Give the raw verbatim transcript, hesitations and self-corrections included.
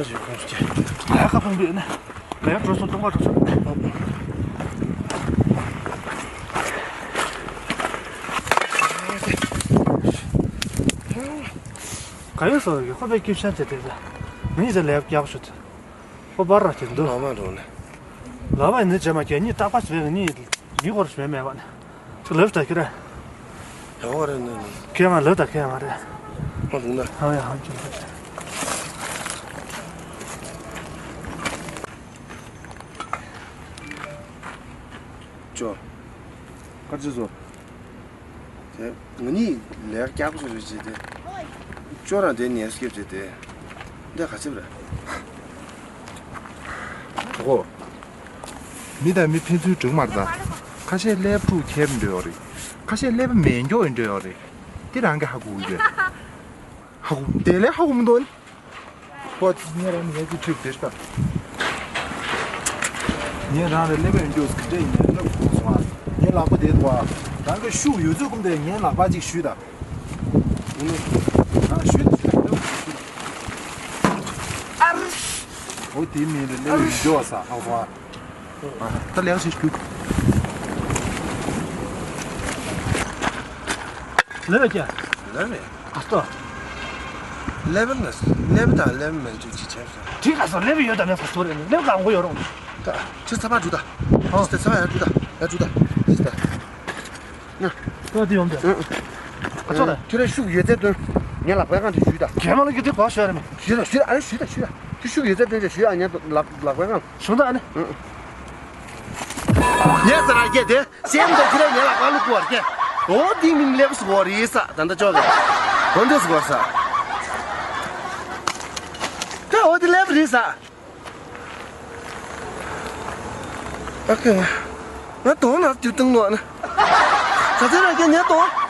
ཞིག་ཁོང་ཚོ་ཀྱི་ལས་ཀ་ཕངས་པས་ནི། ལས་འགྲོ་སོང་། སྟོང་པ་འགྲོ་སོང་། ག་ཡོད་སོ་ཡོད་ཁོ་པའི་སྐྱིབ་ཤང་བྱས་ཏེ། ངས་ཟེར་ལས་རྒྱག་ཤོད། ཁོ་པར་ར་ཁྱེར་འདུག་ལག་མ་འགྲོ་ནས། ལག་པ་ཡིན་ནི་རྗེས་མ་གད་སྙིགས་རྟག་པ་ཞིག་རེད། ངས་མི་སྐོར་ཞིག་མེད་མེད་པ་ནི། ཅིག་ལབ་ད་ཁྱེད་ར། ཡང་བ་རེད་ནི། ཁྱེད་མ་ལབ་ད་ཁྱེད་མ་རེད། ཧ་ལུང་ན། ཧ་ཡ་ཧ་ཅིག་ཅོ། ཁ་ཅིག་བཟོ། དེ་ང་གཉིས་ལས་ཀ་རྒྱག་པ་ཞིག་རེད་ཅེས་དེ། ཅོ་རང་དེ་ཉལ་སྐྱེབས་ཅེས་དེ། འདི་ག་ཚིག་རེད། གོ། མི་དང་མི་ཕན་ཚུན་འགྲིག་མ་རེད་ད། ཁ་ཤས་ཀླད་པ་ཕྲུག་ཁྱེར་འགྲོ་ཡོད་རེད། ཁ་ཤས་ཀླད་པ་མེད་མགྱོགས་ཡིན་འགྲོ་ཡོད་རེད། དེ་རང་གི་ཧ་གོ་གི་ཡོད། ཧ་གོ་དེ་ལས་ཧ་གོ་མི་འདུག་ནི། ཁོ་ངས་རང་ནས་ཡར་གྱི་ཁྲིད་དེ་ལྟ། ངས་རང་ལ་ཀླད་པ་ཡོད་རྒྱུ་གི་འདྲ་ཡིན་ལབ་དགོས་སོང་ཨ། ངའི་ལག་པ་དེ་འདུག་ཨ། རང་གི་ཤུགས་ཡོད་ཚོད་ཀུན་དེ་ངའི་ལག་པ་གཅིག་གཞུས་དང་། ཨུ་ནི། རང་གཞུས་དང་གཞུས་དང་ངའི་ལག་པ་གཅིག་གཞུས་དང་། ཨ་རི། འོ་དེའི་མིང་ལ་ཀླད་པ་ཡོད་རྒྱུ་བ་ས་ཧ་གོ་སོང་ཨ། ད་ལེགས་ཤིག་རྒྱུགས། ལེགས་ཀྱ། ལེགས་རེད། ཨ་སྟོ། ཀླད་པ་ན་ཀླད་པ་དང་ཀླད་པ་མེད་ཅིག་ཅིག་བྱས་སོང་། དེ་ག་སོ་ཀླད་པ་ཡོད་དམ་མེད་ཁོ་ཚོ་རེད། ཀླད་པ་གང་གོ་ཡོད་རུང་། ད་ཁྱེད་ཚ་བ་འགྲོ་ད། ཨོ། ཁྱེད་ཚ་བ་ཡར་འགྲོ་ད། ཡར་འགྲོ་ད། ཁྱེད་ད། ང་། ཁོ་དེ་ཡོང་དེ། ཨ་ཨ་ཚོ་ད། ཁྱོད་རང་ཤུགས་ཡོད་ཚད་དོན། ངས་ལག་པའི་སྒང་དེ་གཞུས་ད། གད་མ་ལོ་གི་དེ་གོ་ཤོད་རེད་མ། གཞུས་ད་གཞུས་ད། ཨ་རེ་གཞུས་ད་གཞུས་ད། ཁྱོད་ཤུགས་ཡོད་ཚད་དོན་ཅིག་གཞུས་ཨ། ངས་ལག་ལག་པའི་སྒང་། གཞུང་ད་ཨ་ནི། ཨ་ཨ། ངས་ཟ་ར་སྐྱེ་དེ་སེམས་དང་ཁྱི་ར་ཉལ་ལ་ཀ་ལུ་ཀུ་བར་སྐྱེ། འོ་དེ་མིན་ལེབ་སུ་གོ་རི་ས་ད་ད་ཅོག་ག་འོ་འདི་སུ་གོ་ས། ད་འོ་དེ་ལེབ་རི་ས། ཨ་ཁེ། ང་དོང་ན་དུས་དང་ནོ་ན། ད་ཚེ་ར་སྐྱེ་ཉལ་དོང་།